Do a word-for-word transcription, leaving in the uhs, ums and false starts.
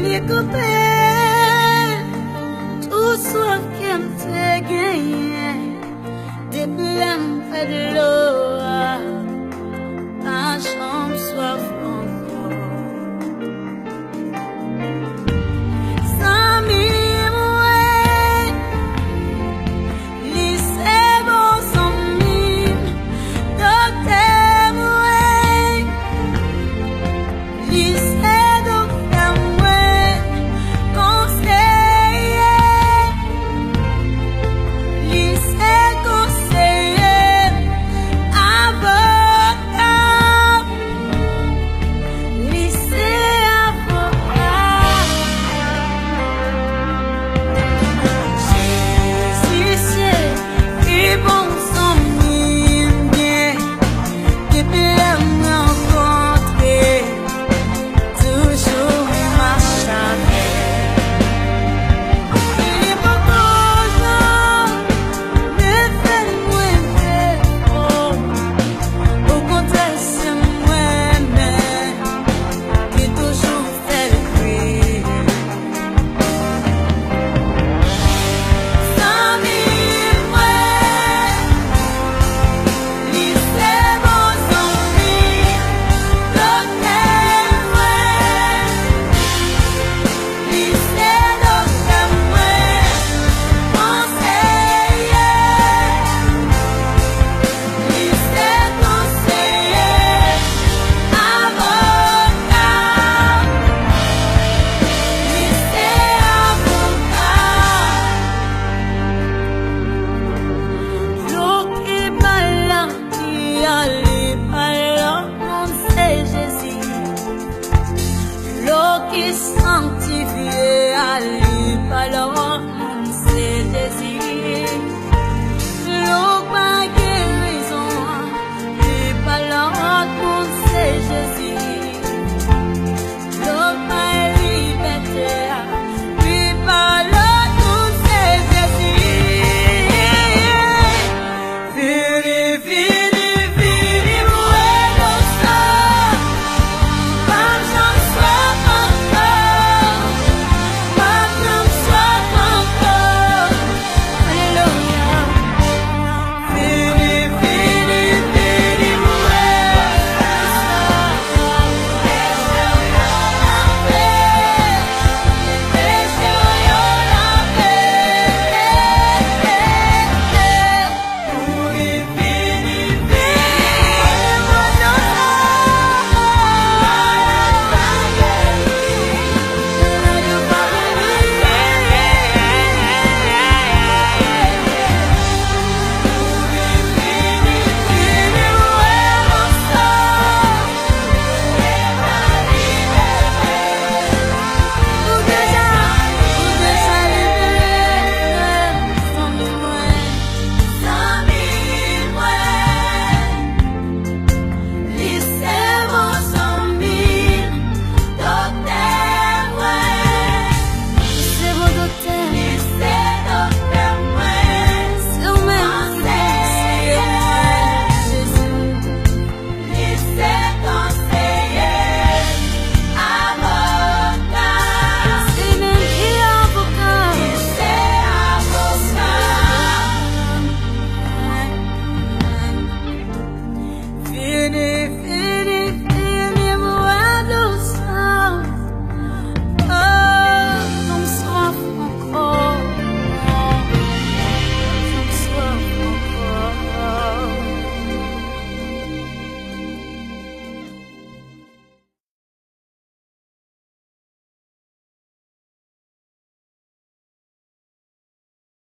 Li koupe tout swaf ke m te genyen. Depi lè m fè dlo a, pa janm swaf ankò. Zanmi mwen, li se bon zanmi m, doktè mwen. Li se doktè mwen, konseye. Li se konseye, avoka. Li se avoka. Jezi se pi bon zanmi m gen. Depi lè m rankontre, toujou mache avè m. Li poko janm defèt mwen defo. Okontrè, se mwen menm ki toujou fè l kriye. Zanmi mwen, li se bon zanmi, doktè mwen. Li se doktè mwen, konseye. Li se konseye, avoka. Li se avoka. Dlo ki bay lavi a, li pa lòt moun, se Jezi. Dlo ki sanktifye a, li pa lòt